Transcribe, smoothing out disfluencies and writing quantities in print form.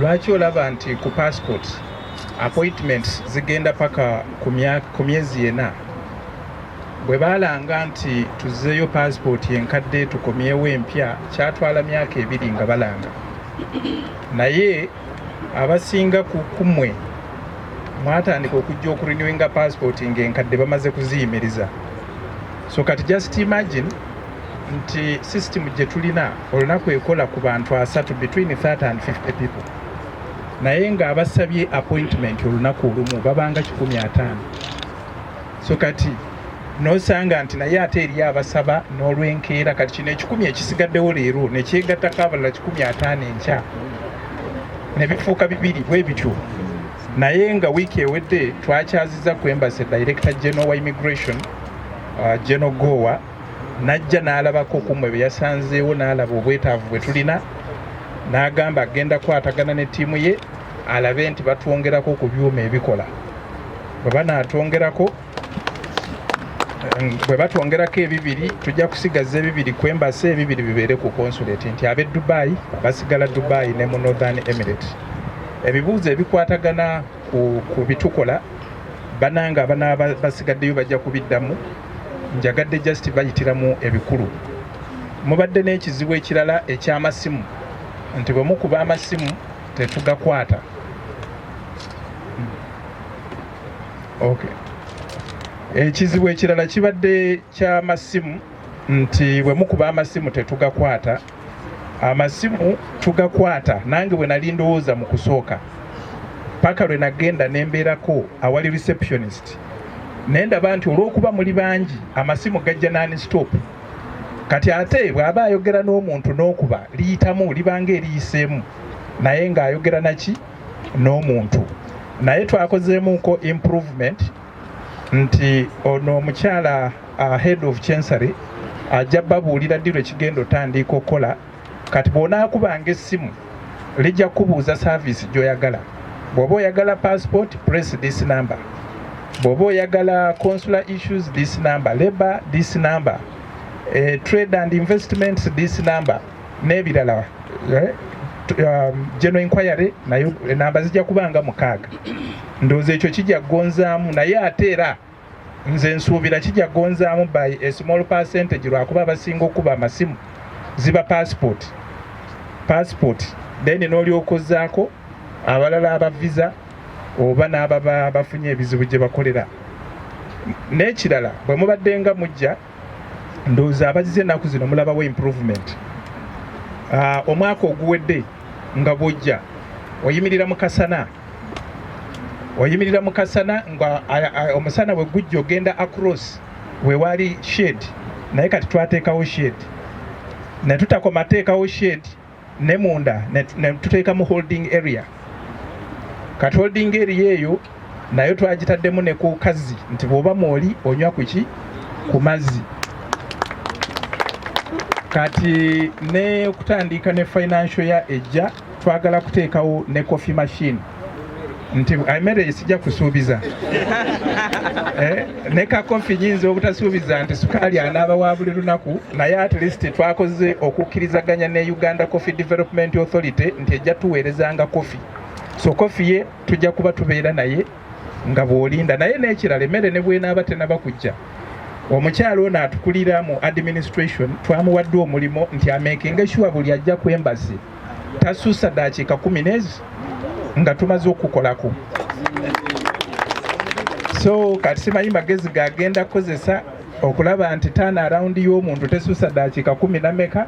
Lwaki olaba nti ku passport appointments zigenda paka ku myezi 4? Bwe baalanga nti tuzzeeyo passport enkadde, tukomyewo empya, kyatwala myaka 2 nga balanga. Naye abasinga ku kummwe mwatandika okujja okurenewinga passport ng'enkadde bamaze kuziyimiriza. So kati just imagine nti system gye tulina olunaku ekola ku bantu 30, between 30 and 50 people, naye ng'abasabye appointment olunaku olumu babanga 150. So kati nosanga nti naye ate eri abasaba n'olwenkeera. Kati kino 100 ekisigaddewo leero nekyegattako abalala 150 enkya, ne bifuuka bibiri bwe bityo. Naye nga wiiki ewedde twakyaziza ku embassy Director General wa Immigration, General Gowa, najja n'alabako kumwe bye yasanzeewo, n'alaba obwetaavu bwe tulina, n'agamba agenda kwatagana ne ttiimu ye alabe nti batwongerako ku byuma ebikola. Bwe banaatwongerako, bwe batwongerako ebibiri, tujja kusigaza ebibiri ku embassy, ebibiri bibeere ku consulate, nti ab'e Dubai basigala Dubai ne mu Northern Emirate. Ebibuuzo ebikwatagana ku bitukola, bananga abanaaba basigaddeyo bajja kubiddamu. Njagadde just bayitiramu ebikulu. Mubadde n'ekizibu ekirala eky'amasimu, nti bwe mukuba amasimu tetugakwata. Okay. Ekizibu ekirala kibadde ky'amasimu, nti bwe mukuba amasimu tetugakwata. Amasimu tugakwata. Nange bwe nali ndowooza mu kusooka, paka lwe nagenda nembeerako awali receptionist, naye ndaba nti olw'okuba muli bangi amasimu gajja non stop. Kati ate bw'aba ayogera n'omuntu n'okuba liyitamu, libanga eriyiseemu, naye ng'ayogera naki n'omuntu. Naye twakozeemuko improvement nti ono omukyala, head of chancery, ajja babuulira ddi lwe kigenda otandika okukola. Kati bw'onaakubanga essimu lijja kubuuza service gy'oyagala. Bw'oba oyagala passport, press this number. Bw'oba oyagala consular issues, this number. Labor, this number. Trade and investments, this number, n'ebirala, general inquiry nayo enamba zijja kubanga 6. Ndowooza ekyo kijja kugonzaamu, naye ate era nze nsuubira kijja kugonzaamu by a small percentage, lwakuba abasinga okuba amasimu ziba passport, passport, then n'olyokozaako abalala aba visa oba n'ababa bafunye ebizibu gye bakolera. N'ekirala, bwe mubadde nga mujja, ndowooza abazize ennaku zino mulabawo improvement. Omwaka oguwedde nga bw'ojja oyimirira mu kasana, oyimirira mu kasana nga omusana bwe gujja ogenda across we wali shade. Naye kati twateekawo shade, ne tutakoma teekawo shade, ne munda ne tuteekamu holding area. Kati holding area eyo nayo twagitaddemu ne ku kazzi, nti bw'oba mwoli onywa ku ki, ku mazzi. Kati ne okutandika ne financial ya ejja twagala kuteekawo ne coffee machine, nti emmere sijja kusuubiza, ne ka coffee nyinza obutasuubiza nti sukaali anaaba wa buli lunaku, naye at least twakoze okukkirizaganya ne Uganda Coffee Development Authority nti ejja tuweerezanga coffee. So coffee ye tujja kuba tubeera naye nga bw'olinda. Naye n'ekirala, emmere ne bwenaaba tenaba kujja, omukyalo ono atukulira mu administration twamuwadde omulimu nti amakinga sure buli ajja ku embassy tasusa dakiika 10 nezi nga tumaze okukolako. So kati simanyi magezi gagenda kukozesa okulaba nti turn around y'omuntu tesusa dakiika 15.